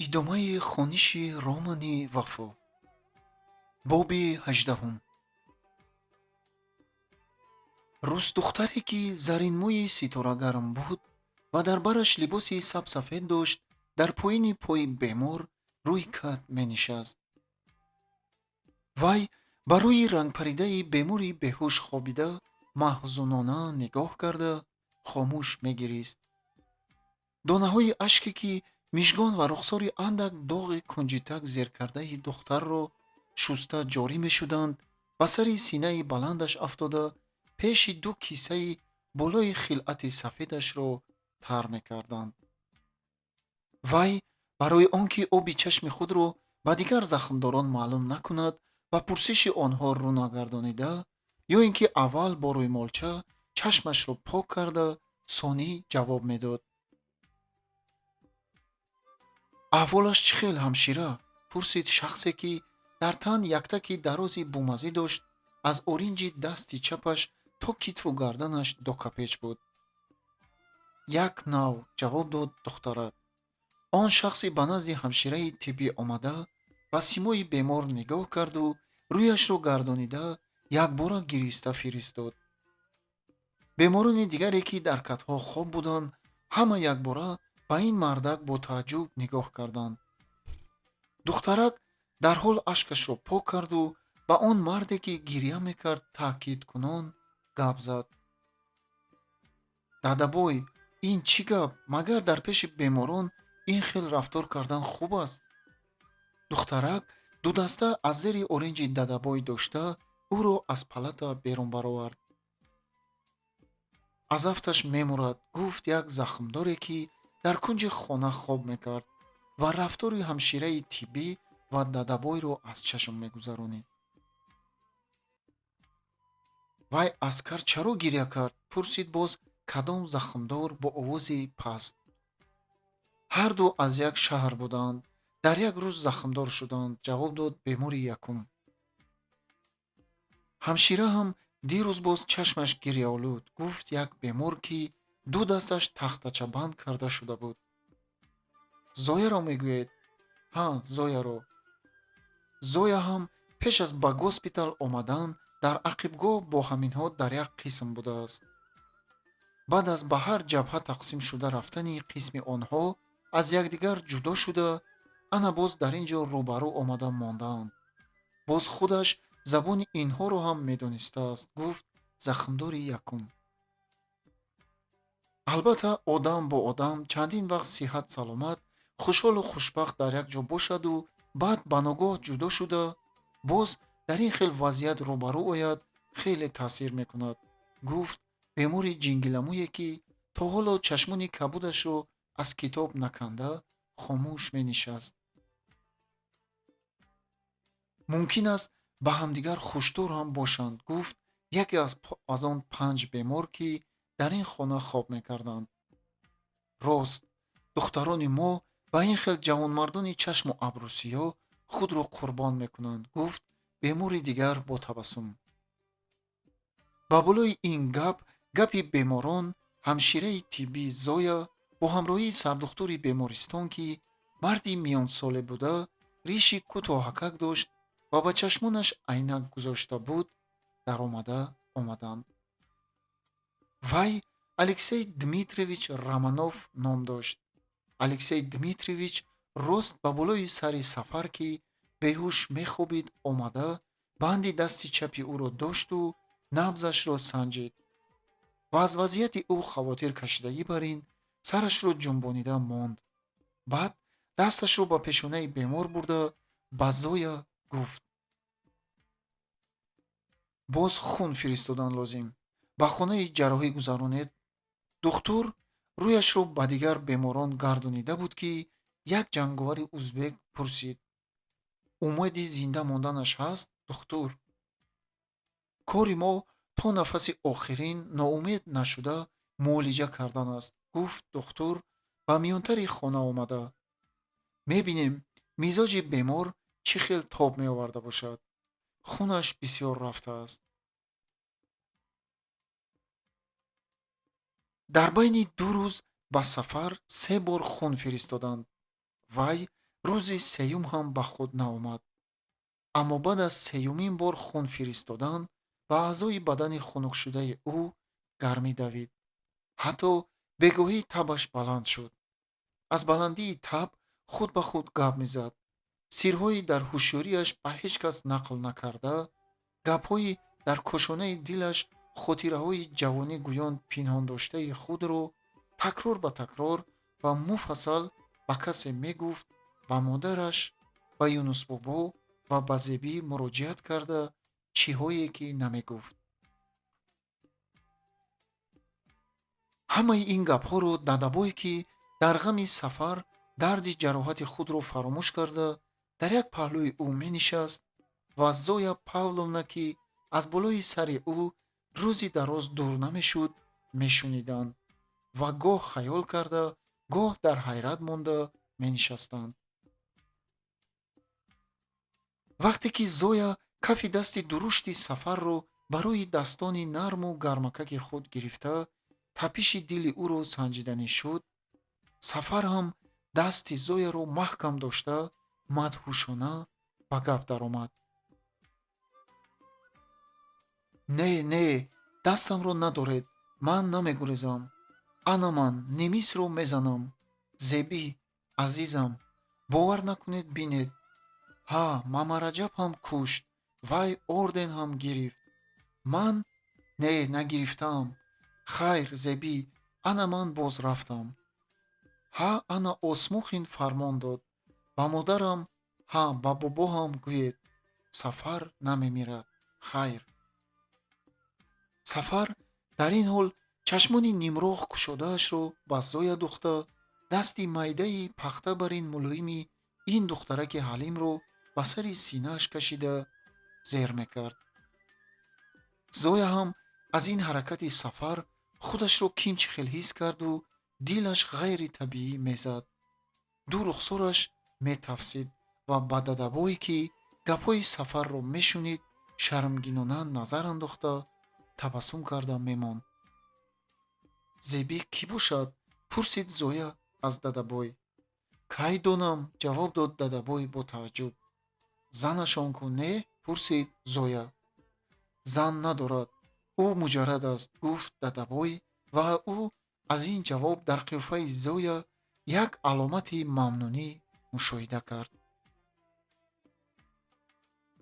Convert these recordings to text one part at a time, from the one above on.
Идомаи хониши романи Вафо. Боби 18-ум. Рӯсдухтаре, ки зарринмӯи ситорагарм буд ва дар бараш либоси сабсафед дошт, дар поини пои бемор рӯи кат менишаст. Вай ба рӯи рангпаридаи бемори беҳуш хобида маҳзунона нигоҳ карда, хомӯш мегирист. Донаҳои ашке, ки мижгон ва рухсори андак доғи кунҷитак зеркардаи духтарро шуста ҷорӣ мешуданд, ба сари синаи баландаш афтода, пеши ду кисаи болои хилъати сафедашро тар мекарданд. Вай барои он ки оби чашми худро ба дигар захмдорон маълум накунад ва пурсиши онҳо рӯ нагардонида, ё ин ки аввал бо рӯймолча чашмашро пок карда, сонӣ ҷавоб медод. Аҳволаш чӣ хел, ҳамшира? Пурсид шахсе, ки дар тан яктаки дарози бумазӣ дошт, аз оринҷи дасти чапаш то китфу гарданаш докапеч буд. Як нав, ҷавоб дод духтарак. Он шахси ба назди ҳамшираи тиббӣ омада, ба симои бемор нигоҳ карду рӯяшро гардонида, якбора гириста фиристод. Беморони дигаре, ки дар катҳо хоб буданд, ҳама якбора ба ин мардак бо тааҷҷуб нигоҳ карданд. Духтарак дарҳол ашкашро пок карду ба он марде, ки гирья мекард, таъкидкунон гап зад. Дадабой, ин чӣ гап? Магар дар пеши беморон ин хел рафтор кардан хуб аст? Духтарак дудаста аз зери оринҷи дадабой дошта, ӯро аз палата берун баровард. Аз афташ мемурад, гуфт як захмдоре, ки дар кунҷи хона хоб мекард ва рафтори ҳамшираи тиббӣ ва дадабойро аз чашм мегузаронид. Вай аскар чаро гирья кард? Пурсид боз кадом захмдор бо овози паст. Ҳарду аз як шаҳр буданд, дар як рӯз захмдор шуданд, ҷавоб дод бемори якум. Ҳамшира ҳам дирӯз боз чашмаш гирьяолуд, гуфт як бемор, ки ду дасташ тахтачабанд карда шуда буд. Зояро мегӯед? Ҳа, Зояро. Зоя ҳам пеш аз ба госпитал омадан дар ақибгоҳ бо ҳаминҳо дар як қисм будааст. Баъд аз ба ҳар ҷабҳа тақсим шуда рафтани қисми онҳо аз якдигар ҷудо шуда, ана боз дар ин ҷо рӯбарӯ омада мондаанд. Боз худаш забони инҳоро ҳам медонистааст, гуфт захмдори якум. Албатта, одам бо одам чандин вақт сиҳат саломат, хушҳолу хушбахт дар як ҷо бошаду баъд ба ногоҳ ҷудо шуда, боз дар ин хел вазъият рӯбарӯ ояд, хеле таъсир мекунад, гуфт бемори ҷингиламӯе, ки то ҳоло чашмони кабудашро аз китоб наканда хомӯш менишаст. Мумкин аст, ба ҳамдигар хуштор ҳам бошанд, гуфт яке аз он панҷ бемор, ки дар ин хона хоб мекарданд. Рост, духтарони мо ба ин хел ҷавонмардони чашму абрӯсиёҳ худро қурбон мекунанд, гуфт бемори дигар бо табассум. Ба болои ин гап гапи беморон ҳамшираи тиббӣ Зоя бо ҳамроҳии сардухтури бемористон, ки марди миёнсоле буда, риши кӯтоҳакак дошт ва ба чашмонаш айнак гузошта буд, даромада омаданд. Вай Алексей Дмитриевич Романов ном дошт. Алексей Дмитриевич рост ба болои сари Сафар, ки беҳуш мехобид, омада, банди дасти чапи ӯро дошту набзашро санҷид ва аз вазъияти ӯ хавотир кашидагӣ бар ин сарашро ҷунбонида монд. Баъд дасташро ба пешонаи бемор бурда, ба Зоя гуфт: боз хун фиристодан лозим, ба хонаи ҷарроҳӣ гузаронед. Духтур рӯяшро ба дигар беморон гардонида буд, ки як ҷанговари узбек пурсид: умеди зинда монданаш ҳаст, духтур? Кори мо то нафаси охирин ноумед нашуда муолиҷа кардан аст, гуфт духтур ба миёнтари хона омада. Мебинем, мизоҷи бемор чӣ хел тоб меоварда бошад. Хунаш бисёр рафтааст. Дар байни 2 рӯз ба Сафар се бор хун фиристоданд. Вай Рӯзи сеюм ҳам ба худ наомад. Аммо баъд аз сеюмин бор хун фиристодан ба аъзои бадани хунукшудаи ӯ гармӣ давид. Ҳатто бегоҳӣ табаш баланд шуд. Аз баландии таб худ ба худ гап мезад. Сирҳои дар ҳушёрияш ба ҳеҷ кас нақл накарда, гапҳои дар кошонаи дилаш хотираҳои ҷавонӣ гӯён пинҳондоштаи худро такрор ба такрор ва муфассал ба касе мегуфт, ба модараш, ба Юнусбобо ва ба Зебӣ муроҷиат карда, чиҳое ки намегуфт. Ҳамаи ин гапҳоро Дадабой, ки дар ғами Сафар дарди ҷароҳати худро фаромӯш карда, дар як паҳлӯи ӯ менишаст ва Зоя Павловна, ки аз болои сари ӯ рӯзи дароз дур намешуд, мешуниданд ва гоҳ хаёл карда, гоҳ дар ҳайрат монда менишастанд. Вақте ки Зоя кафи дасти дурушти Сафарро барои дастони нарму гармакаки худ гирифта, тапиши дили ӯро санҷиданӣ шуд, Сафар ҳам дасти Зояро маҳкам дошта, мадҳушона ба гап даромад. Не, не, дастамро надоред, ман намегурезам. Ана ман немисро мезанам. Зебӣ, азизам, бовар накунед, бинед. Ҳа, Мамараҷаб ҳам кушт, вай орден ҳам гирифт. Ман не, нагирифтаам. Хайр, Зебӣ, ана ман боз рафтам. Ҳа, ана Осмухин фармон дод. Ба модарам, ҳа, ба бобо ҳам гӯед. Сафар намемирад. Хайр. Сафар дар ин ҳол чашмони нимроҳ кушодаашро ба Зоя духта, дасти майдаи пахта бар ин мулоими ин духтараки ҳалимро ба сари синааш кашида зер мекард. Зоя ҳам аз ин ҳаракати Сафар худашро кимчи хел ҳис карду дилаш ғайритабиӣ мезад. Ду рухсораш метафсид ва ба Дадабое, ки гапҳои Сафарро мешунид, шармгинона назар андохта, табассум карда мемонд. Зебӣ кӣ бошад? Пурсид Зоя аз Дадабой. Кай донам, ҷавоб дод Дадабой бо тааҷҷуб. Занашон ку не? Пурсид Зоя. Зан надорад, ӯ муҷаррад аст, гуфт Дадабой ва ӯ аз ин ҷавоб дар қиёфаи Зоя як аломати мамнунӣ мушоҳида кард.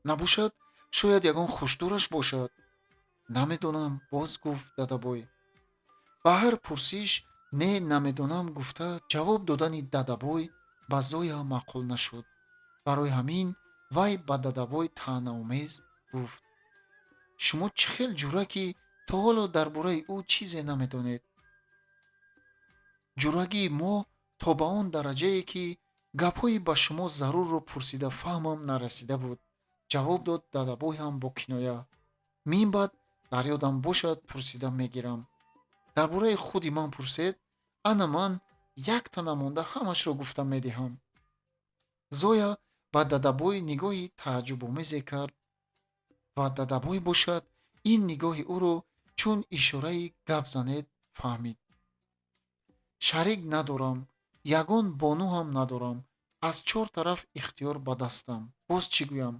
Набошад, шояд ягон хушдораш бошад? Намедонам, боз гуфт Дадабой. Ба ҳар пурсиш не, намедонам гуфта ҷавоб додани Дадабой ба Зоя маъқул нашуд. Барои ҳамин вай ба Дадабой таънаомез гуфт: шумо чӣ хел ҷура, ки то ҳоло дар бораи ӯ чизе намедонед? Ҷурагии мо то ба он дараҷае, ки гапҳои ба шумо зарурро пурсида фаҳмам, нарасида буд, ҷавоб дод Дадабой ҳам бо киноя. Мин баъд дар ёдам бошад, пурсида мегирам. Дар бораи худи ман пурсед, ана ман якта намонда ҳамашро гуфта медиҳам. Зоя ба Дадабой нигоҳи тааҷҷубомезе кард ва Дадабой бошад ин нигоҳи ӯро чун ишораи гап занед фаҳмид. Шарик надорам, ягон бону ҳам надорам, аз чор тараф ихтиёр ба дастам. Боз чӣ гӯям?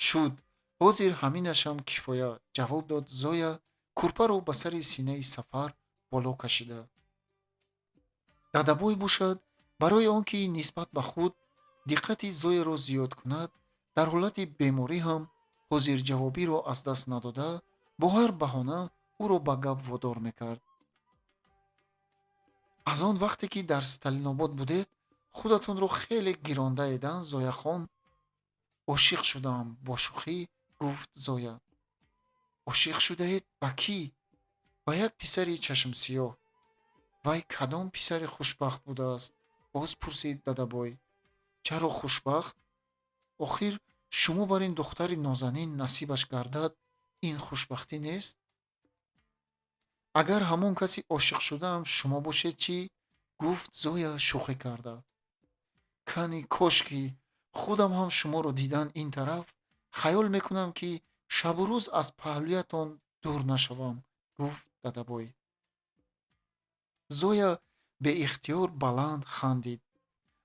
Шуд, ҳозир ҳаминашам кифоя, ҷавоб дод Зоя, курпаро ба сари синаи Сафар боло кашида. Дадабой бошад, барои он ки нисбат ба худ диққати Зояро зиёд кунад, дар ҳолати беморӣ ҳам ҳозирҷавобиро аз даст надода, бо ҳар баҳона ӯро ба гап водор мекард. Аз он вақте ки дар Сталинобод будед, худатонро хеле гирондаед, а, Зояхон? Ошиқ шудаам, бо шӯхӣ гуфт Зоя. Ошиқ шудаед? Ба кӣ? Ба як писари чашмсиёҳ. Вай кадом писари хушбахт будааст? Боз пурсид Дадабой. Чаро хушбахт? Охир шумо бар ин духтари нозанин насибаш гардад, ин хушбахтӣ нест? Агар ҳамон каси ошиқ шудаам шумо бошед чӣ? Гуфт Зоя шӯхӣ карда. Кани кошки худам ҳам шуморо дидан ин тараф хаёл мекунам, ки шабу рӯз аз паҳлӯятон дур нашавам, гуфт Дадабой. Зоя беихтиёр баланд хандид.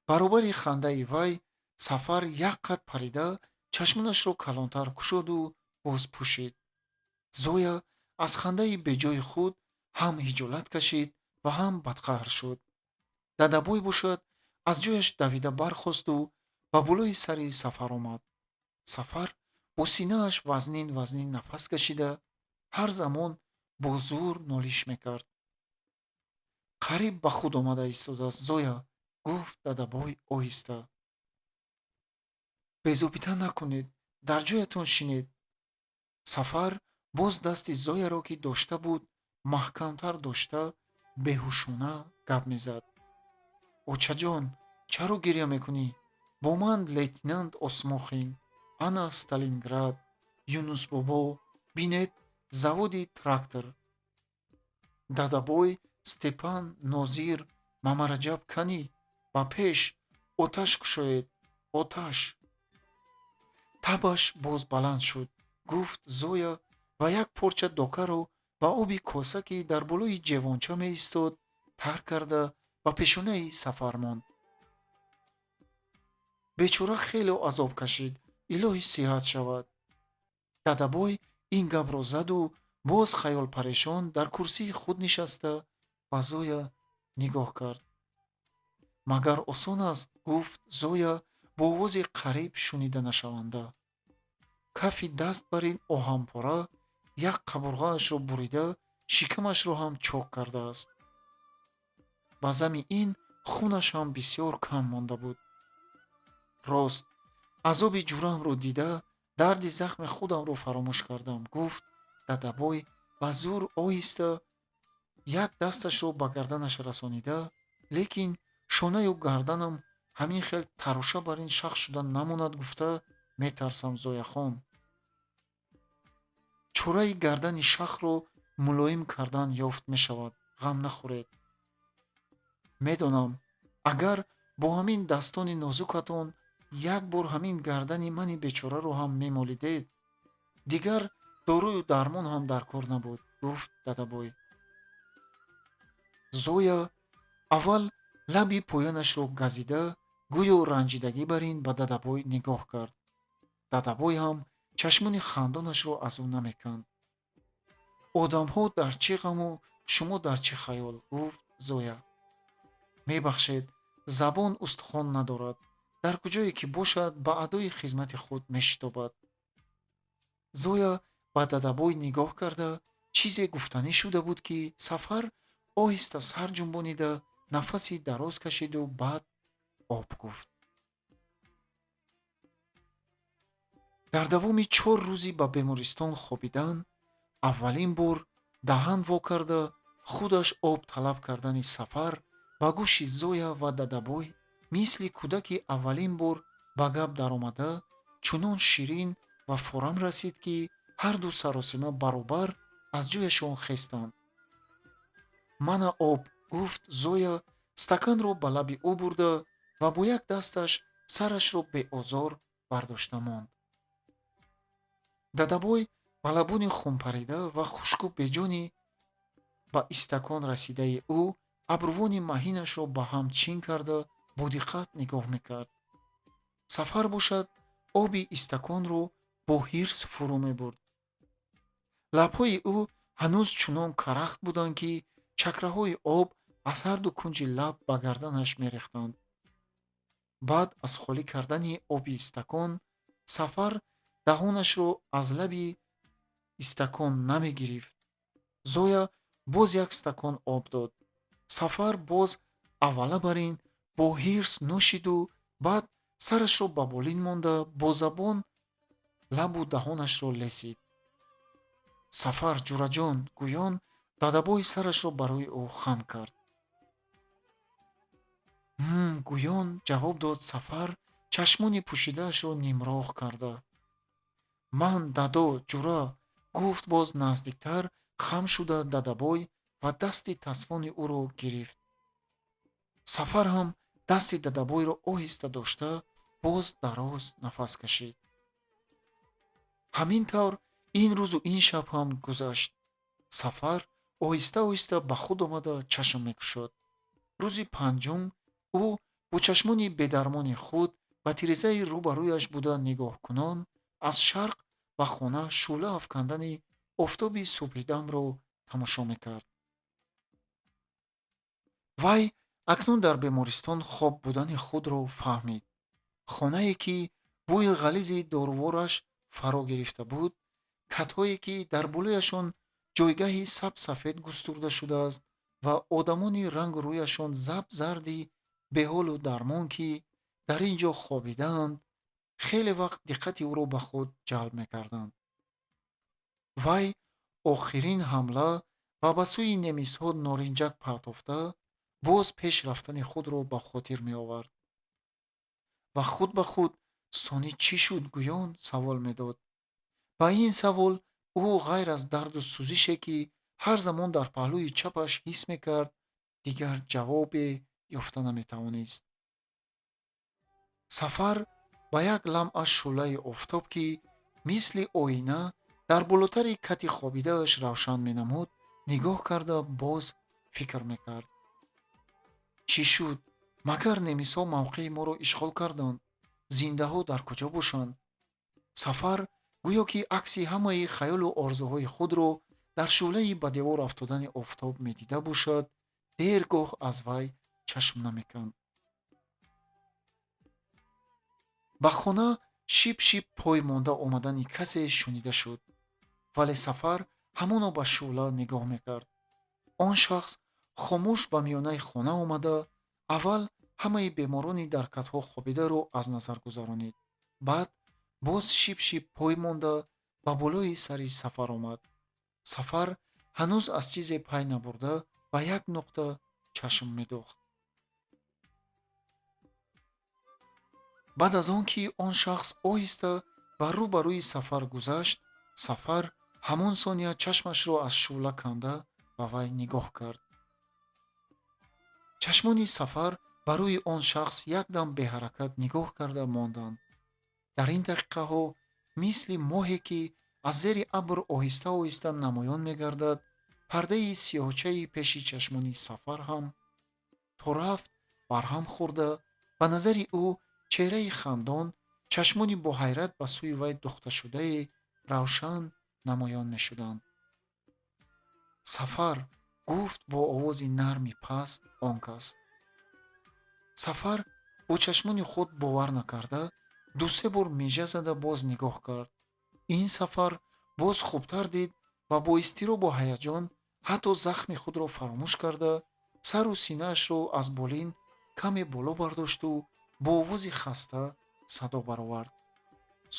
Баробари хандаи вай Сафар як қад парида, чашмонашро калонтар кушоду боз пӯшид. Зоя аз хандаи беҷои худ ҳам ҳиҷолат кашид ва ҳам бадқаҳр шуд. Дадабой бошад, аз ҷояш давида бархосту ба болои сари Сафар омад. Сафар бо синааш вазнин вазнин нафас кашида, ҳар замон бо зӯр нолиш мекард. «Қариб ба худ омада истодааст, Зоя», гуфт Дадабой оҳиста. «Безобита накунед, дар ҷоятон шинед». Сафар боз дасти Зояро, ки дошта буд, маҳкамтар дошта, беҳушона гап мезад: «Очаҷон, чаро гиря мекунӣ? Бо ман лейтенант Осмохин, ана Сталинград, Юнусбобо, бинед, заводи трактор. Дадабой, Степан, Нозир, Мамараҷаб канӣ? Ба пеш, оташ кушоед, оташ!» Табаш боз баланд шуд, гуфт Зоя ва як порча докаро ба оби коса, ки дар болои ҷевонча меистод, тар карда, ба пешонаи Сафар монд. «Бечора хеле азоб кашид, илоҳӣ сиҳат шавад». Дадабой ин гапро заду боз хаёлпарешон дар курсии худ нишаста, ба Зоя нигоҳ кард. «Магар осон аст?» гуфт Зоя бо овози қариб шунида нашаванда. «Кафи даст бар ин оҳанпора як қабурғаашро бурида, шикамашро ҳам чок кардааст. Ба зами ин хунаш ҳам бисёр кам монда буд. Рост, азоби ҷураамро дида, дарди захми худамро фаромӯш кардам», гуфт Дадабой ба зӯр оҳиста, як дасташро ба гарданаш расонида. «Лекин шонаю гарданам ҳамин хел тароша бар ин шах шуда намонад гуфта метарсам, Зояхон. Чораи гардани шахро мулоим кардан ёфт мешавад, ғам нахӯред. Медонам, агар бо ҳамин дастони нозукатон як бор ҳамин гардани мани бечораро ҳам мемолидед, дигар дорую дармон ҳам дар кор набуд», гуфт Дадабой. Зоя аввал лаби поёнашро газида, гӯё ранҷидагӣ бар ин ба Дадабой нигоҳ кард. Дадабой ҳам чашмони хандонашро аз ӯ намеканд. «Одамҳо дар чӣ ғаму шумо дар чӣ хаёл», гуфт Зоя. «Мебахшед, забон устухон надорад, дар куҷое ки бошад, ба адои хизмати худ мешитобад». Зоя ба Дадабой нигоҳ карда, чизе гуфтанӣ шуда буд, ки Сафар оҳиста сар ҷунбонида, нафаси дароз кашиду баъд об гуфт. Дар давоми 4 рӯзи ба бемористон хобидан аввалин бор даҳан во карда, худаш об талаб кардани Сафар ба гӯши Зоя ва Дадабой мисли кӯдаки аввалин бор ба гап даромада чунон ширин ва форам расид, ки ҳарду саросима баробар аз ҷояшон хестанд. «Мана об», гуфт Зоя, стаканро ба лаби ӯ бурда ва бо як дасташ сарашро беозор бардошта монд. Дадабой ба лабони хунпарида ва хушку беҷони ба истакон расидаи ӯ абрувони маҳинашро ба ҳам чин карда, бодиққат нигоҳ мекард. Сафар бошад, оби истаконро бо ҳирс фурӯ мебурд. Лабҳои ӯ ҳанӯз чунон карахт буданд, ки чакраҳои об аз ҳарду кунҷи лаб ба гарданаш мерехтанд. Баъд аз холӣ кардани оби истакон Сафар даҳонашро аз лаби истакон намегирифт. Зоя боз як стакон об дод. Сафар боз аввала бар ин бо ҳирс нӯшиду баъд сарашро ба болин монда, бо забон лабу даҳонашро лесид. «Сафар, ҷураҷон», гӯён Дадабой сарашро барои ӯ хам кард. «Ҳм», гӯён ҷавоб дод Сафар, чашмони пӯшидаашро нимроҳ карда. «Ман, дадо, ҷура», гуфт боз наздиктар хам шуда Дадабой ва дасти тасфони ӯро гирифт. Сафар ҳам дасти Дадабойро оҳиста дошта, боз дароз нафас кашид. Ҳамин тавр ин рӯзу ин шаб ҳам гузашт. Сафар оҳиста оҳиста ба худ омада, чашм мекушод. Рӯзи панҷум ӯ Бо чашмони бедармони худ ба тирезаи рӯ ба рӯяш буда нигоҳкунон, аз шарқ ба хона шӯъла афкандани офтоби субҳидамро тамошо мекард. Вай акнун дар бемористон хоб будани худро фаҳмид. Хонае, ки бӯи ғализи дорувораш фаро гирифта буд, катҳое, ки дар болояшон ҷойгаҳи сабсафед густурда шудааст ва одамони рангу рӯяшон заб-зарди беҳолу дармон, ки дар ин ҷо хобидаанд, хеле вақт диққати ӯро ба худ ҷалб мекарданд. Вай охирин ҳамла ва ба сӯи немисҳо норинҷак партофта, боз пеш рафтани худро ба хотир меовард ва худ ба худ сонӣ чӣ шуд гӯён савол медод. Ба ин савол ӯ ғайр аз дарду сӯзише, ки ҳар замон дар паҳлӯи чапаш ҳис мекард, дигар ҷавобе ёфта наметавонист. Сафар ба як ламъа шӯълаи офтоб, ки мисли оина дар болотари кати хобидааш равшан менамуд, нигоҳ карда, боз фикр мекард. Чӣ шуд? Магар немисҳо мавқеи моро ишғол карданд? Зиндаҳо дар куҷо бошанд? Сафар гӯё ки акси ҳамаи хаёлу орзуҳои худро дар шӯълаи ба девор афтодани офтоб медида бошад, дергоҳ аз вай чашм намеканд. Ба хона шиб-шиб пой монда омадани касе шунида шуд, вале Сафар ҳамоно ба шӯъла нигоҳ мекард. Он шахс хомӯш ба миёнаи хона омада, аввал ҳамаи беморони дар катҳо хобидаро аз назар гузаронид, баъд боз шиб-шиб пой монда ба болои сари Сафар омад. Сафар ҳанӯз аз чизе пай набурда, ба як нуқта чашм медӯхт. Баъд аз он ки он шахс оҳиста ба рӯ ба рӯи Сафар гузашт, Сафар ҳамон сония чашмашро аз шӯъла канда ба вай нигоҳ кард. Чашмони Сафар ба рӯи он шахс якдам беҳаракат нигоҳ карда монданд. Дар ин дақиқаҳо мисли моҳе, ки аз зери абр оҳиста-оҳиста намоён мегардад, пардаи сиёҳчаи пеши чашмони Сафар ҳам то рафт барҳам хӯрда, ба назари ӯ чеҳраи хандон, чашмони бо ҳайрат ба сӯи вай духташудае равшан намоён мешуданд. Сафар, гуфт бо овози нарми паст он кас. Сафар бо чашмони худ бовар накарда, ду-се бор мижа зада боз нигоҳ кард. Ин сафар боз хубтар дид ва бо изтиробу ҳаяҷон ҳатто захми худро фаромӯш карда, сару синаашро аз болин каме боло бардошту бо овози хаста садо баровард: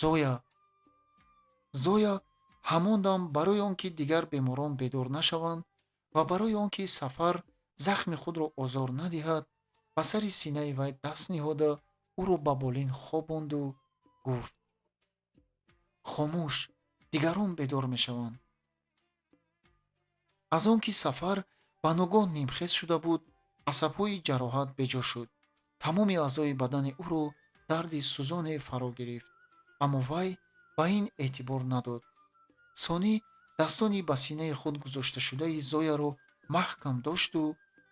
Зоя! Зоя ҳамон дам барои он ки дигар беморон бедор нашаванд ва барои он ки Сафар захми худро озор надиҳад, ба сари синаи вай даст ниҳода, ӯро ба болин хобонду гуфт: Хомӯш, дигарон бедор мешаванд. Аз он ки Сафар ба ногоҳ нимхез шуда буд, асабҳои ҷароҳат беҷо шуд. Тамоми аъзои бадани ӯро дарди сӯзоне фаро гирифт, аммо вай ба ин эътибор надод. Сонӣ дастони ба синаи худ гузошташудаи Зояро маҳкам дошту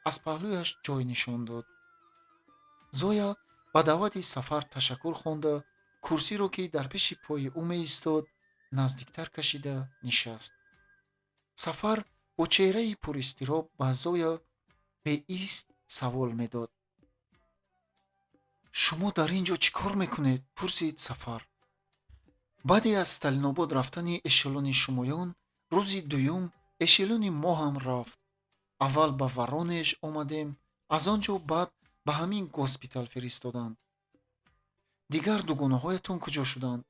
аз паҳлӯяш ҷой нишон дод. Зоя ба даъвати Сафар ташаккур хонда, курсиро, ки дар пеши пои ӯ меистод, наздиктар кашида нишаст. Сафар бо чеҳраи пуристироб ба Зоя беист савол медод. Шумо дар ин ҷо чӣ кор мекунед? Пурсид Сафар. Баъде аз Сталинобод рафтани эшелони шумоён, рӯзи дуюм эшелони мо ҳам рафт. Аввал ба Воронеж омадем, аз он ҷо баъд ба ҳамин госпитал фиристоданд. Дигар дугонаҳоятон куҷо шуданд?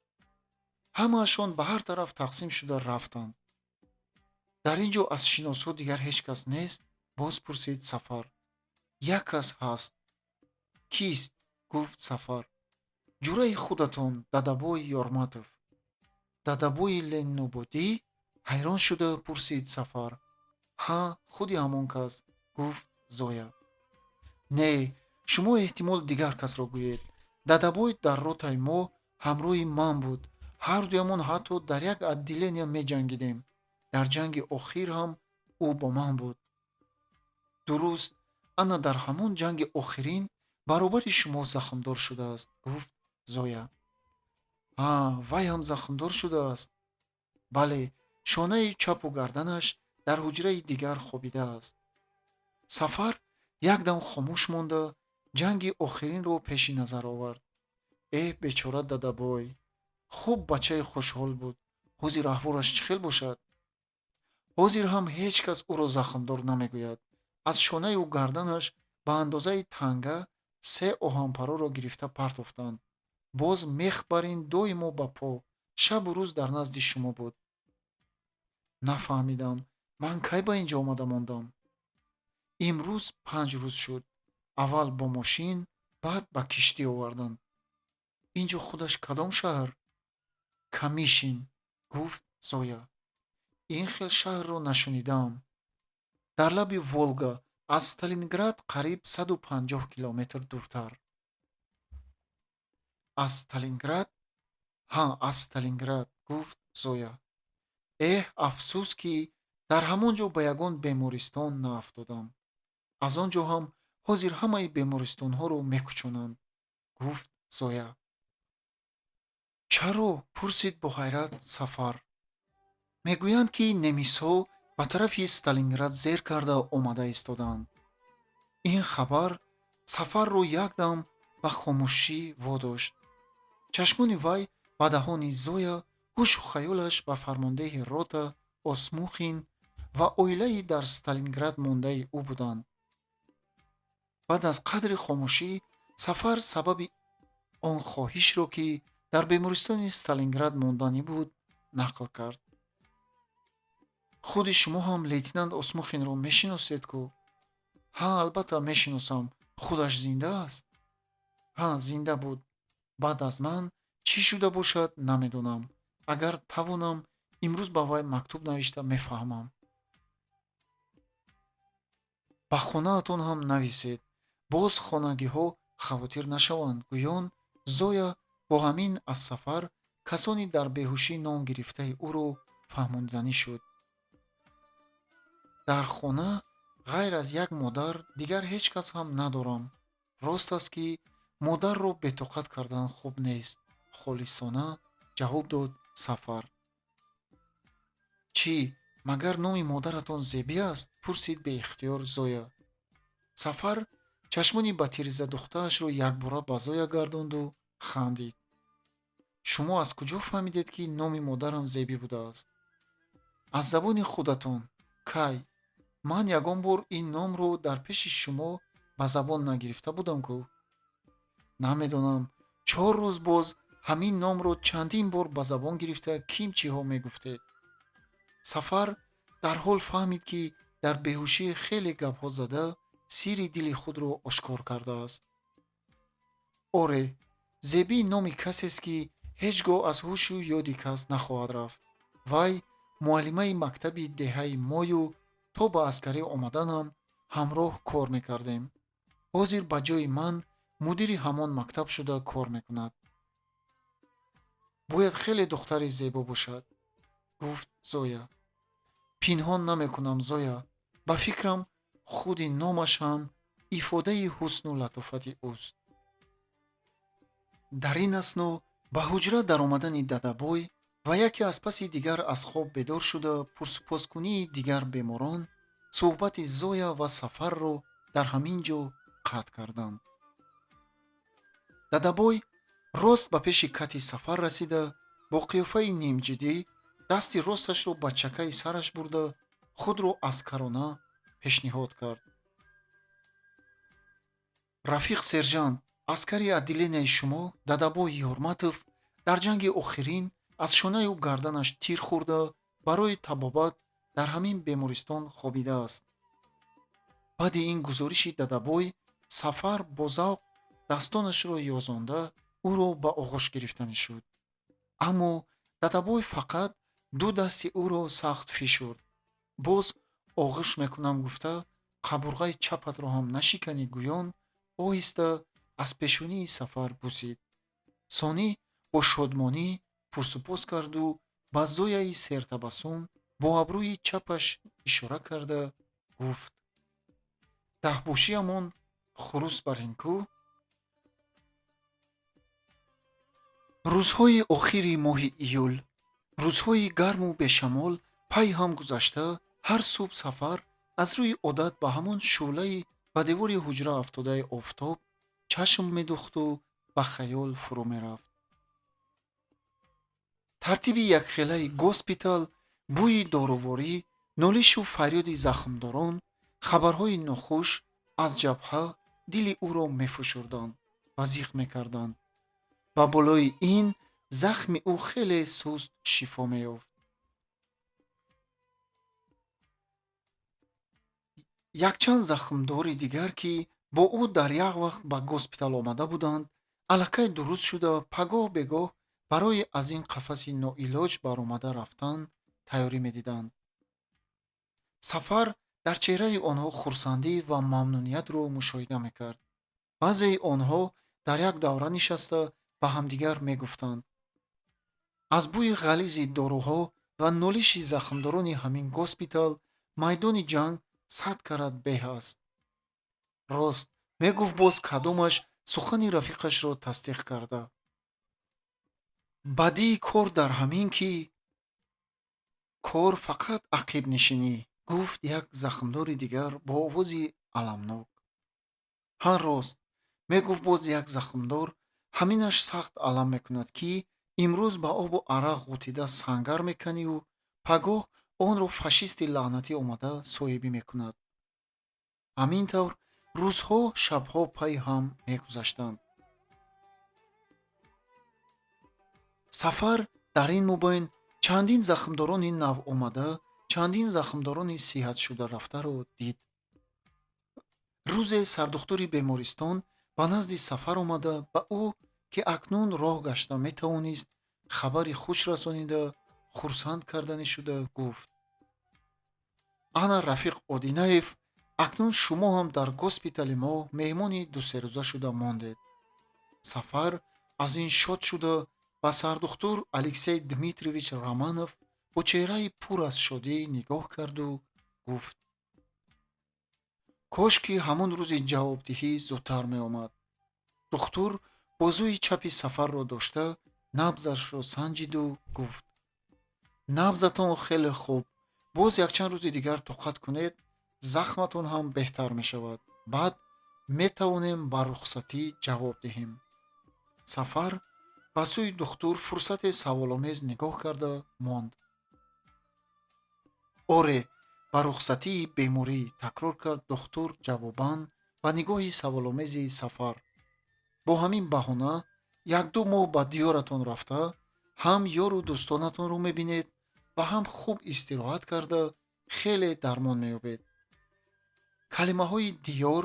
Ҳамаашон ба ҳар тараф тақсим шуда рафтанд. Дар ин ҷо аз шиносҳо дигар ҳеҷ кас нест? Боз пурсид Сафар. Як кас ҳаст. Кист? Гуфт Сафар. Ҷураи худатон, Дадабой Ёрматов. Дадабои Ленинободӣ? Ҳайрон шуда пурсид Сафар. Ҳа, худи ҳамон кас, гуфт Зоя. Не, шумо эҳтимол дигар касро гӯед. Дадабой дар ротаи мо ҳамроҳи ман буд. Ҳардуямон ҳатто дар як отделения меҷангидем. Дар ҷанги охир ҳам ӯ бо ман буд. Дуруст, ана дар ҳамон ҷанги охирин Баробари шумо захмдор шудааст, гуфт Зоя. Ҳа, вай ҳам захмдор шудааст? Бале, шонаи чапу гарданаш дар ҳуҷраи дигар хобидааст. Сафар якдам хомӯш монда, ҷанги охиринро пеши назар овард. Эҳ, бечора Дадабой! Хуб бачаи хушҳол буд. Ҳозир аҳволаш чӣ хел бошад? Ҳозир ҳам ҳеҷ кас ӯро захмдор намегӯяд. Аз шонаю гарданаш ба андозаи танга се оҳанпароро гирифта партофтанд. Боз мех бар ин доимо ба по, шабу рӯз дар назди шумо буд. Нафаҳмидам, ман кай ба ин ҷо омада мондам? Имрӯз 5 рӯз шуд. Аввал бо мошин, баъд ба киштӣ оварданд. Ин ҷо худаш кадом шаҳр? Камишин, гуфт Зоя. Ин хел шаҳрро нашунидаам. Дар лаби Волга, аз Сталинград қариб 150 километр дуртар. Аз Сталинград? Ҳа, аз Сталинград, гуфт Зоя. Эҳ, афсӯс, ки дар ҳамон ҷо ба ягон бемористон наафтодам. Аз он ҷо ҳам ҳозир ҳамаи бемористонҳоро мекӯчонанд, гуфт Зоя. Чаро? Пурсид бо ҳайрат Сафар. Мегӯянд, ки немисҳо ба тарафи Сталинград зер карда омада истодаанд. Ин хабар Сафарро якдам ба хомӯшӣ водошт. Чашмони вай ба даҳони Зоя, ҳушу хаёлаш ба фармондеҳи рота Осмухин ва оилаи дар Сталинград мондаи ӯ буданд. Баъд аз қадри хомӯшӣ Сафар сабаби он хоҳишро, ки дар бемористони Сталинград монданӣ буд, нақл кард. Худи шумо ҳам лейтенант Осмухинро мешиносед ку? Ҳа, албатта, мешиносам. Худаш зинда аст? Ҳа, зинда буд. Баъд аз ман чӣ шуда бошад, намедонам. Агар тавонам, имрӯз ба вай мактуб навишта мефаҳмам. Ба хонаатон ҳам нависед, боз хонагиҳо хавотир нашаванд, гӯён Зоя бо ҳамин аз Сафар касони дар беҳушӣ ном гирифтаи ӯро фаҳмонданӣ шуд. Дар хона ғайр аз як модар дигар ҳеҷ кас ҳам надорам. Рост аст, ки модарро бетоқат кардан хуб нест, холисона ҷавоб дод Сафар. Чӣ, магар номи модаратон Зебӣ аст? Пурсид беихтиёр Зоя. Сафар чашмони ба тиреза духтаашро якбора ба Зоя гардонду хандид. Шумо аз куҷо фаҳмидед, ки номи модарам Зебӣ будааст? Аз забони худатон. Кай? Ман ягон бор ин номро дар пеши шумо ба забон нагирифта будам ку? Намедонам, 4 рӯз боз ҳамин номро чандин бор ба забон гирифта, ким чиҳо мегуфтед. Сафар дарҳол фаҳмид, ки дар беҳушӣ хеле гапҳо зада, сирри дили худро ошкор кардааст. Оре, Зебӣ номи касест, ки ҳеҷ гоҳ аз ҳушу ёди кас нахоҳад рафт. Вай муаллимаи мактаби деҳаи мою то ба аскарӣ омаданам ҳамроҳ кор мекардем. Ҳозир ба ҷои ман мудири ҳамон мактаб шуда кор мекунад. Бояд хеле духтари зебо бошад, гуфт Зоя. Пинҳон намекунам, Зоя, ба фикрам, худи номаш ҳам ифодаи ҳусну латофати ӯст. Дар ин асно ба ҳуҷра даромадани Дадабой ва яке аз паси дигар аз хоб бедор шуда пурсупоскунии дигар беморон суҳбати Зоя ва Сафарро дар ҳамин ҷо қатъ карданд. Дадабой рост ба пеши кати Сафар расида, бо қиёфаи нимҷиддӣ дасти росташро ба чакаи сараш бурда, худро аскарона пешниҳод кард. Рафиқ сержант, аскари отделенияи шумо Дадабой Ёрматов дар ҷанги охирин аз шонаю гарданаш тир хӯрда, барои табобат дар ҳамин бемористон хобидааст. Баъди ин гузориши Дадабой Сафар бо завқ дастонашро ёзонда, ӯро ба оғӯш гирифтанӣ шуд. Аммо Дадабой фақат ду дасти ӯро сахт фишурд. Боз оғӯш мекунам гуфта, қабурғаи чапатро ҳам нашиканӣ, гӯён оҳиста аз пешонии Сафар бусид. Сонӣ бо шодмонӣ пурсупос карду ба Зояи сертабассум бо абрӯи чапаш ишора карда гуфт: «Даҳбошиамон хурус барин ку?» Рӯзҳои охири моҳи июл, рӯзҳои гарму бешамол пай ҳам гузашта, ҳар субҳ Сафар аз рӯи одат ба ҳамон шӯълаи ба девори ҳуҷра афтодаи офтоб чашм медӯхту ба хаёл фурӯ мерафт. Тартиби якхелаи госпитал, бӯи доруворӣ, нолишу фарёди захмдорон, хабарҳои нохуш аз ҷабҳа дили ӯро мефишурданд ва зиқ мекарданд. Ба болои ин захми ӯ хеле суст шифо меёфт. Якчанд захмдори дигар, ки бо ӯ дар як вақт ба госпитал омада буданд, аллакай дуруст шуда, пагоҳ бегоҳ барои аз ин қафаси ноилоҷ баромада рафтан тайёрӣ медиданд. Сафар дар чеҳраи онҳо хурсандӣ ва мамнуниятро мушоҳида мекард. Баъзеи онҳо дар як давра нишаста ба ҳамдигар мегуфтанд: аз бӯи ғализи доруҳо ва нолиши захмдорони ҳамин госпитал майдони ҷанг 100 карат беҳ аст. Рост, мегуфт боз кадомаш сухани рафиқашро тасдиқ карда. Бадии кор дар ҳамин, ки кор фақат ақибнишинӣ, гуфт як захмдори дигар бо овози аламнок. Ҳа, рост, мегуфт боз як захмдор, ҳаминаш сахт алам мекунад, ки имрӯз ба обу арақ ғутида сангар меканию пагоҳ онро фашисти лаънатӣ омада соҳибӣ мекунад. Ҳамин тавр рӯзҳо, шабҳо пайи ҳам мегузаштанд. Сафар дар ин мобайн чандин захмдорони навомада, чандин захмдорони сиҳатшуда рафтаро дид. Рӯзе сардухтури бемористон ба назди Сафар омада, ба ӯ, ки акнун роҳ гашта метавонист, хабари хуш расонида, хурсанд карданӣ шуда гуфт: ана рафиқ Одинаев, акнун шумо ҳам дар госпитали мо меҳмони дусерӯза шуда мондед. Сафар аз ин шод шуда, ба сардухтур Алексей Дмитриевич Романов бо чеҳраи пур аз шодӣ нигоҳ карду гуфт: кош ки ҳамон рӯзи ҷавобдиҳӣ зудтар меомад. Духтур бозуи чапи Сафарро дошта, набзашро санҷиду гуфт: набзатон хеле хуб, боз якчанд рӯзи дигар тоқат кунед, захматон ҳам беҳтар мешавад, баъд метавонем ба рухсатӣ ҷавоб диҳем. Сафар ба сӯи духтур фурсате саволомез нигоҳ карда монд. Оре, ба рухсатии беморӣ, такрор кард духтур ҷавобан ба нигоҳи саволомези Сафар. Бо ҳамин баҳона як-ду моҳ ба диёратон рафта, ҳам ёру дӯстонатонро мебинед ва ҳам хуб истироҳат карда хеле дармон меёбед. Калимаҳои диёр,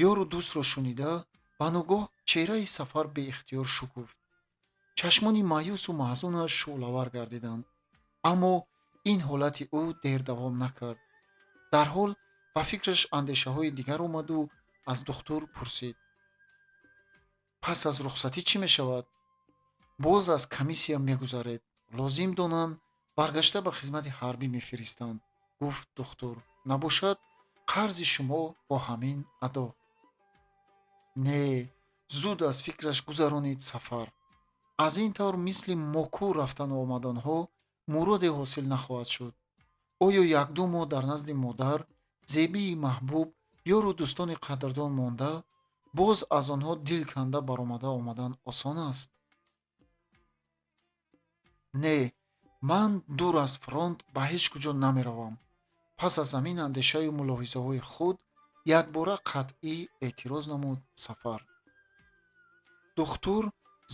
ёру дӯстро шунида, ба ногоҳ чеҳраи Сафар беихтиёр шукуфт. Чашмони маъюсу маҳзунаш шӯълавар гардиданд. Аммо ин ҳолати ӯ дер давом накард. Дарҳол ба фикраш андешаҳои дигар омаду аз духтур пурсид: пас аз рухсатӣ чӣ мешавад? Боз аз комиссия мегузаред, лозим донанд баргашта ба хизмати ҳарбӣ мефиристанд, гуфт духтур. Набошад, қарзи шумо бо ҳамин адо. Не, зуд аз фикраш гузаронид Сафар. Аз ин тавр мисли моку рафтану омаданҳо муроде ҳосил нахоҳад шуд. Оё як-ду моҳ дар назди модар, зебии маҳбуб, ёру дӯстони қадрдон монда, боз аз онҳо дил канда баромада омадан осон аст? Не, ман дур аз фронт ба ҳеҷ куҷо намеравам. Пас аз ҳамин андешаю мулоҳизаҳои худ якбора қатъӣ эътироз намуд Сафар. Духтур,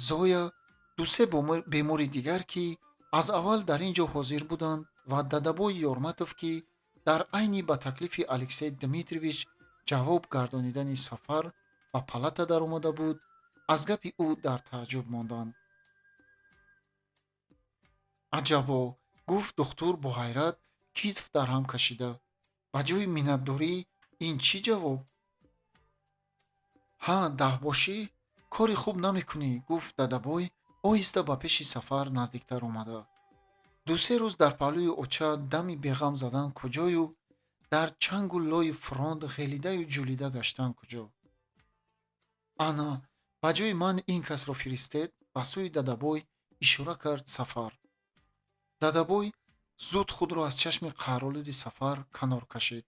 Зоя, ду-се бемори дигар, ки аз аввал дар ин ҷо ҳозир буданд, ва дадабой Ёрматов, ки дар айни ба таклифи Алексей Дмитриевич ҷавоб гардонидани Сафар ба палата даромада буд, аз гапи ӯ дар тааҷҷуб монданд. Аҷабо, гуфт духтур бо ҳайрат китф дар ҳам кашида, ба ҷои миннатдорӣ ин чӣ ҷавоб? Ҳа, даҳбошӣ, кори хуб намекунӣ, гуфт дадабой оҳиста ба пеши Сафар наздиктар омада. Ду-се рӯз дар паҳлӯи оча дами беғам задан куҷою, дар чангу лои фронт ғелидаю ҷулида гаштан куҷо? Ана, ба ҷои ман ин касро фиристед, Ба сӯи Дадабой ишора кард Сафар. Дадабой зуд худро аз чашми қаҳролуди Сафар канор кашид.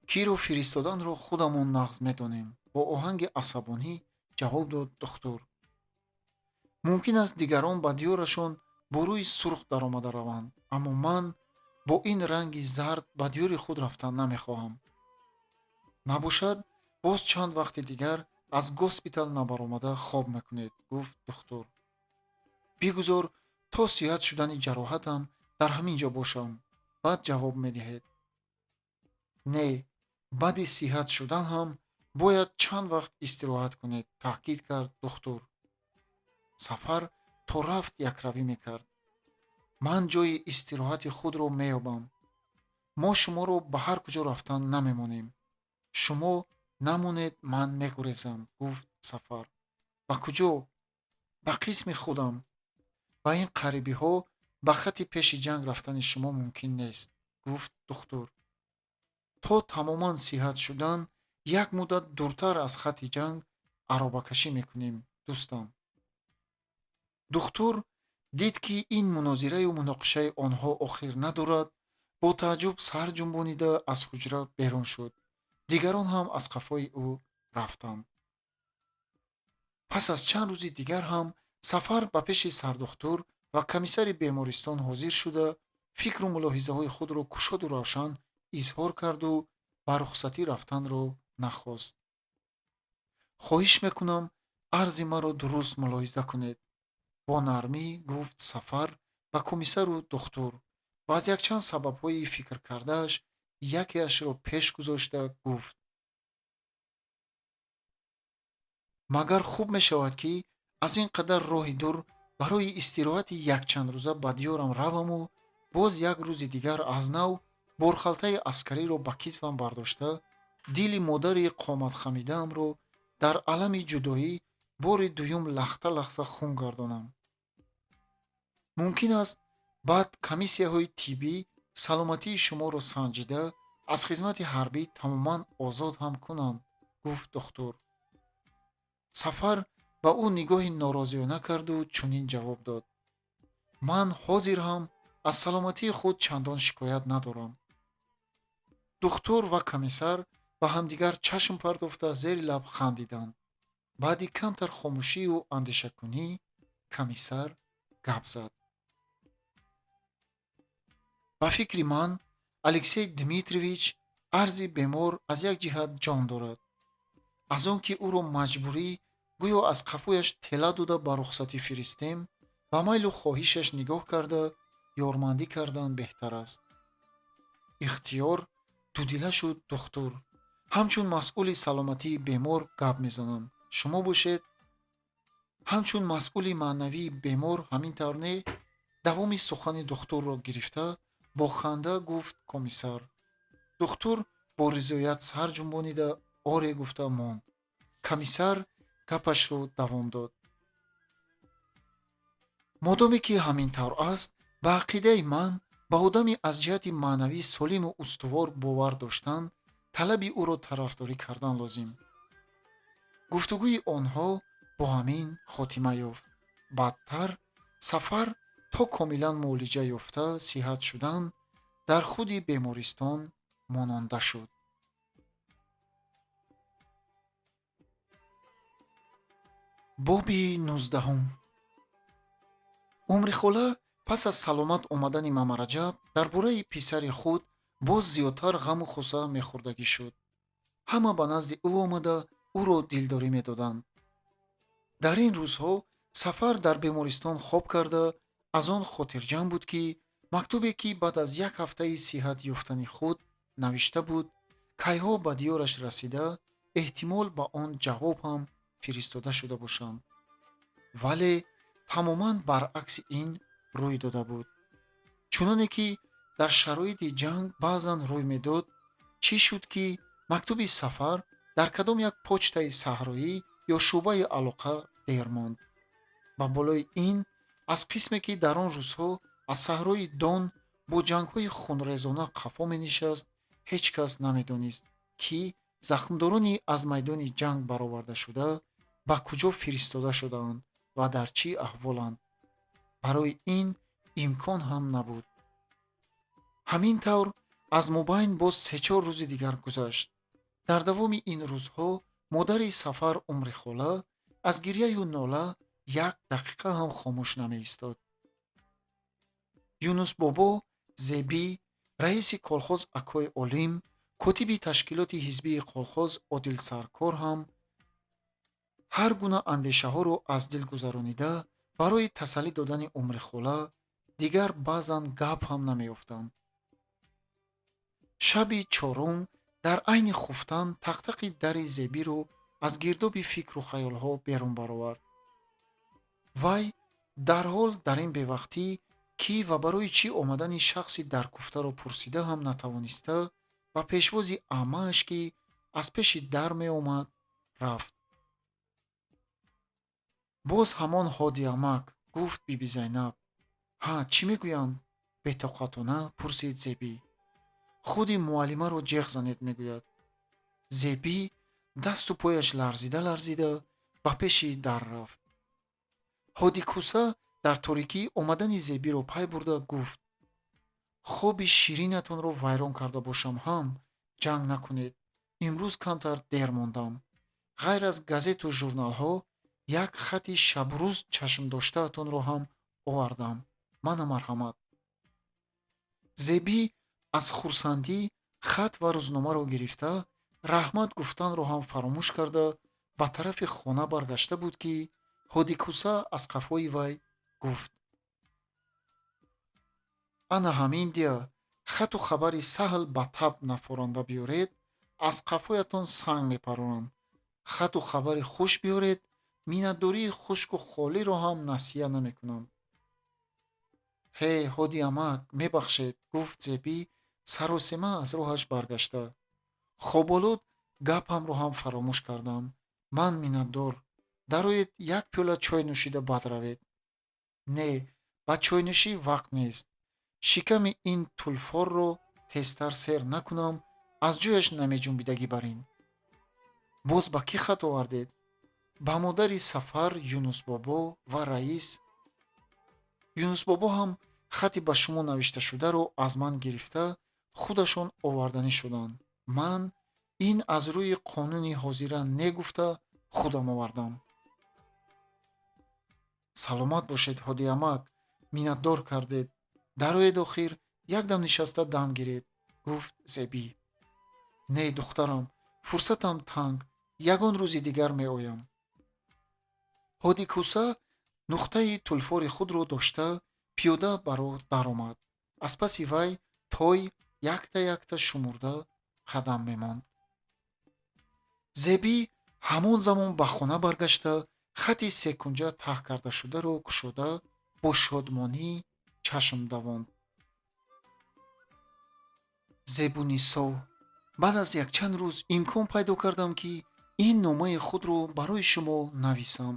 Киро фиристоданро худамон нағз медонем, бо оҳанги асабонӣ ҷавоб дод духтур. Мумкин аст, дигарон ба диёрашон бо рӯи сурх даромада раванд, аммо ман бо ин ранги зард ба диёри худ рафтан намехоҳам. Набошад, боз чанд вақти дигар аз госпитал набаромада хоб мекунед, гуфт духтур. Бигузор то сиҳат шудани ҷароҳатам дар ҳамин ҷо бошам, баъд ҷавоб медиҳед. Не, баъди сиҳат шудан ҳам бояд чанд вақт истироҳат кунед, таъкид кард духтур. Сафар то рафт якравӣ мекард. Ман ҷои истироҳати худро меёбам. Мо шуморо ба ҳар куҷо рафтан намемонем. Шумо намонед, ман мегурезам, гуфт Сафар. Ба куҷо? Ба қисми худам. Ба ин қарибиҳо ба хатти пеши ҷанг рафтани шумо мумкин нест, гуфт духтур. То тамоман сиҳат шудан як муддат дуртар аз хатти ҷанг аробакашӣ мекунем, дӯстам. Духтур дид, ки ин мунозираю муноқишаи онҳо охир надорад, бо тааҷҷуб сар ҷунбонида аз ҳуҷра берун шуд. Дигарон ҳам аз қафои ӯ рафтанд. Пас аз чанд рӯзи дигар ҳам Сафар ба пеши сардухтур ва комиссари бемористон ҳозир шуда, фикру мулоҳизаҳои худро кушоду равшан изҳор карду ба рухсатӣ рафтанро нахост. Хоҳиш мекунам, арзи маро дуруст мулоҳиза кунед, бо нармӣ гуфт Сафар ба комиссару духтур ва аз якчанд сабабҳои фикркардааш якеашро пеш гузошта гуфт: магар хуб мешавад, ки аз ин қадар роҳи дур барои истироҳати якчандрӯза ба диёрам раваму боз як рӯзи дигар аз нав борхалтаи аскариро ба китфам бардошта, дили модари қоматхамидаамро дар алами ҷудоӣ бори дуюм лахта-лахта хун гардонам? Мумкин аст, баъд комиссияҳои тиббӣ саломатии шуморо санҷида, аз хизмати ҳарбӣ тамоман озод ҳам кунанд, гуфт духтур. Сафар ба ӯ нигоҳи норозиёна карду чунин ҷавоб дод: ман ҳозир ҳам аз саломатии худ чандон шикоят надорам. Духтур ва комиссар ба ҳамдигар чашм партофта зери лаб хандиданд. Баъди камтар хомӯшию андешакунӣ комиссар гап зад. Ба фикри ман, Алексей Дмитриевич, арзи бемор аз як ҷиҳат ҷон дорад. Аз он ки ӯро маҷбурӣ, гӯё аз қафояш тела дода ба рухсатӣ фиристем, ба майлу хоҳишаш нигоҳ карда ёрмандӣ кардан беҳтар аст. Ихтиёр дудила шуд духтур. Ҳамчун масъули саломатии бемор гап мезанам. Шумо бошед, ҳамчун масъули маънавии бемор, ҳамин тавр не? Давоми сухани духтурро гирифта бо ханда гуфт комиссар. Духтур бо ризоят сар ҷунбонида оре гуфта монд. Комиссар гапашро давом дод. Модоме ки ҳамин тавр аст, ба ақидаи ман, ба одами аз ҷиҳати маънавӣ солиму устувор бовар доштан, талаби ӯро тарафдорӣ кардан лозим. Гуфтугӯи онҳо бо ҳамин хотима ёфт. Баъдтар Сафар то комилан муолиҷа ёфта сиҳат шудан дар худи бемористон мононда шуд. Боби 19. Умрихола пас аз саломат омадани Мамараҷаб дар бораи писари худ боз зиёдтар ғаму хусса мехӯрдагӣ шуд. Ҳама ба назди ӯ омада ӯро дилдорӣ медоданд. Дар ин рӯзҳо Сафар дар бемористон хоб карда, аз он хотирҷамъ буд, ки мактубе, ки баъд аз як ҳафтаи сиҳат ёфтани худ навишта буд, кайҳо ба диёраш расида, эҳтимол ба он ҷавоб ҳам фиристода шуда бошанд. Вале тамоман баръакси ин рӯй дода буд. Чуноне ки дар шароити ҷанг баъзан рӯй медод, чӣ шуд, ки мактуби Сафар дар кадом як почтаи саҳроӣ ё шӯъбаи алоқа дер монд. Ба болои ин, аз қисме ки дар он рӯзҳо аз саҳрои Дон бо ҷангҳои хунрезона қафо менишаст, ҳеҷ кас намедонист, ки захмдорони аз майдони ҷанг баровардашуда ба куҷо фиристода шудаанд Ва дар чӣ аҳволанд. Барои ин имкон ҳам набуд. Ҳамин тавр аз мобайн боз 3-4 рӯзи дигар гузашт. Дар давоми ин рӯзҳо модари Сафар Умрихола аз гирьяю нола як дақиқа ҳам хомӯш намеистод. Юнусбобо, Зебӣ, раиси колхоз акои Олим, котиби ташкилоти ҳизбии колхоз Одилсаркор ҳам ҳар гуна андешаҳоро аз дил гузаронида, барои тасаллӣ додани Умрихола дигар баъзан гап ҳам намеёфтанд. Шаби чорум дар айни хуфтан тақтақи дари Зебиро аз гирдоби фикру хаёлҳо берун баровард. Вай дарҳол дар ин бевақтӣ кӣ ва барои чӣ омадани шахси даркуфтаро пурсида ҳам натавониста, ба пешвози аммааш, ки аз пеши дар меомад, рафт. «Боз ҳамон Ҳоди амак», гуфт Биби Зайнаб. «Ҳа, чӣ мегӯянд?» бетоқатона пурсид Зебӣ. «Худи муаллимаро ҷеғ занед мегӯяд». Зебӣ дасту пояш ларзида ларзида ба пеши дар рафт. Ҳодикӯса дар торикӣ омадани Зебиро пай бурда гуфт: «Хоби ширинатонро вайрон карда бошам ҳам, ҷанг накунед. Имрӯз камтар дер мондам. Ғайр аз газету журналҳо як хати шабурӯз чашмдоштаатонро ҳам овардам. Мана, марҳамат». Зебӣ аз хурсандӣ хат ва рӯзномаро гирифта, раҳмат гуфтанро ҳам фаромӯш карда, ба тарафи хона баргашта буд, ки Ҳодикӯса аз қафои вай гуфт: «Ана ҳамин дия, хату хабари саҳл ба таб нафоранда биёред, аз қафоятон санг мепаронанд. Хату хабари хуш биёред, миннатдории хушку холиро ҳам насия намекунанд». «Ҳе, Ҳоди амак, мебахшед», гуфт Зебӣ саросема аз роҳаш баргашта. «Хоболуд гапамро ҳам фаромӯш кардам. Ман миннатдор. Дароед, як пиёла чой нӯшида баъд равед». «Не, ба чойнӯшӣ вақт нест. Шиками ин тулфорро тезтар сер накунам, аз ҷояш намеҷунбидагӣ барин. Боз ба кӣ хат овардед?» «Ба модари Сафар, Юнусбобо ва раис. Юнусбобо ҳам хати ба шумо навишташударо аз ман гирифта, худашон оварданӣ шуданд. Ман ин аз рӯи қонуни ҳозира не гуфта, худам овардам». «Саломат бошед, Ҳодиамак, миннатдор кардед. Дароед, охир якдам нишаста дам гиред», гуфт Зебӣ. «Не, духтарам, фурсатам танг, ягон рӯзи дигар меоям». Ҳодикӯса нуқтаи тулфори худро дошта, пиёда ба роҳ даромад. Аз паси вай той якта якта шумурда қадам мемонд. Зебӣ ҳамон замон ба хона баргашта, хати секунҷа таҳ кардашударо кушода, бо шодмонӣ чашм давонд. Зебунисо, баъд аз якчанд рӯз имкон пайдо кардам, ки ин номаи худро барои шумо нависам.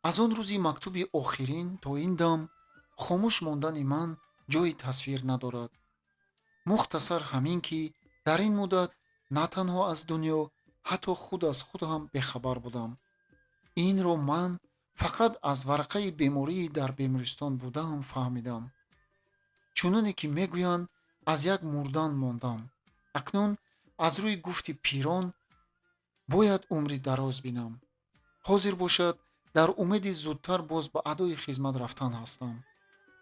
Аз он рӯзи мактуби охирин то ин дам хомӯш мондани ман ҷойи тасвир надорад. Мухтасар ҳамин, ки дар ин муддат на танҳо аз дунё, ҳатто худ аз худ ҳам бехабар будам. Инро ман фақат аз варақаи бемории дар бемористон будаам фаҳмидам. Чуноне ки мегӯянд, аз як мурдан мондам. Акнун аз рӯи гуфти пирон бояд умри дароз бинам. Ҳозир бошад, дар умеди зудтар боз ба адои хизмат рафтан ҳастам.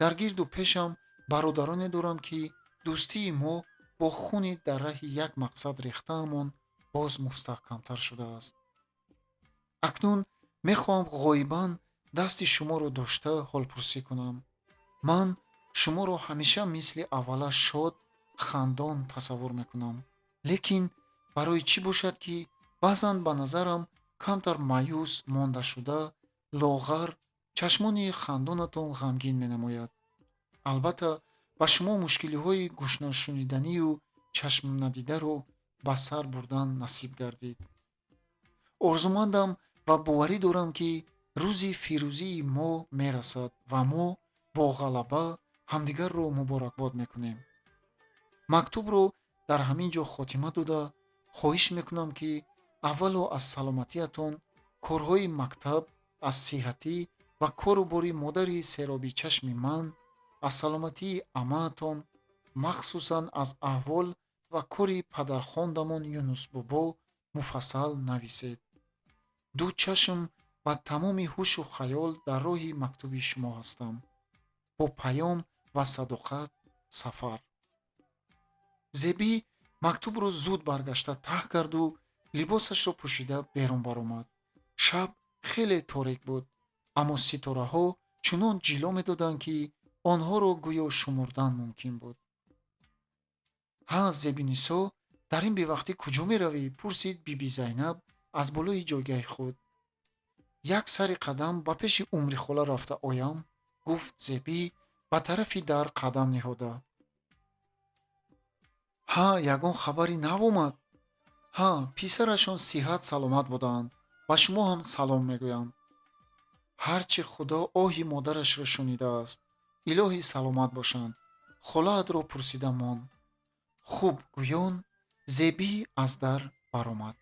Дар гирду пешам бародароне дорам, ки дӯстии мо бо хуни дар раҳи як мақсад рехтаамон боз мустаҳкамтар шудааст. Акнун мехоҳам ғоибан дасти шуморо дошта ҳолпурсӣ кунам. Ман шуморо ҳамеша мисли аввала шод, хандон тасаввур мекунам, лекин барои чӣ бошад, ки баъзан ба назарам камтар маъюс мондашуда, лоғар, чашмони хандонатон ғамгин менамояд. Албатта, ба шумо мушкилиҳои гӯшношуниданию чашмнадидаро ба сар бурдан насиб гардид. Орзумандам ва боварӣ дорам, ки рӯзи фирӯзии мо мерасад ва мо бо ғалаба ҳамдигарро муборакбод мекунем. Мактубро дар ҳамин ҷо хотима дода, хоҳиш мекунам, ки аввало аз саломатиятон, корҳои мактаб, аз сиҳатӣ Ва кору бори модари сероби чашми ман, аз саломатии амаатон, махсусан аз аҳвол ва кори падархондамон Юнусбобо муфассал нависед. Ду чашм ва тамоми ҳушу хаёл дар роҳи мактуби шумо ҳастам. Бо паём ва садоқат, Сафар. Зебӣ мактубро зуд баргашта таҳ карду либосашро пӯшида берун баромад. Шаб хеле торик буд, аммо ситораҳо чунон ҷило медоданд, ки онҳоро гӯё шумурдан мумкин буд. Ҳа, Зебинисо, дар ин бевақтӣ куҷо меравӣ? Пурсид Биби Зайнаб аз болои ҷойгаҳи худ. Як сари қадам ба пеши Умрихола рафта оям, гуфт Зебӣ, ба тарафи дар қадам ниҳода. Ҳа, ягон хабари нав омад? Ҳа, писарашон сиҳат саломат будаанд, ба шумо ҳам салом мегӯянд. Ҳарчи Худо оҳи модарашро шунидааст, илоҳӣ саломат бошанд. Холаатро пурсида мон. Хуб, гӯён Зебӣ аз дар баромад.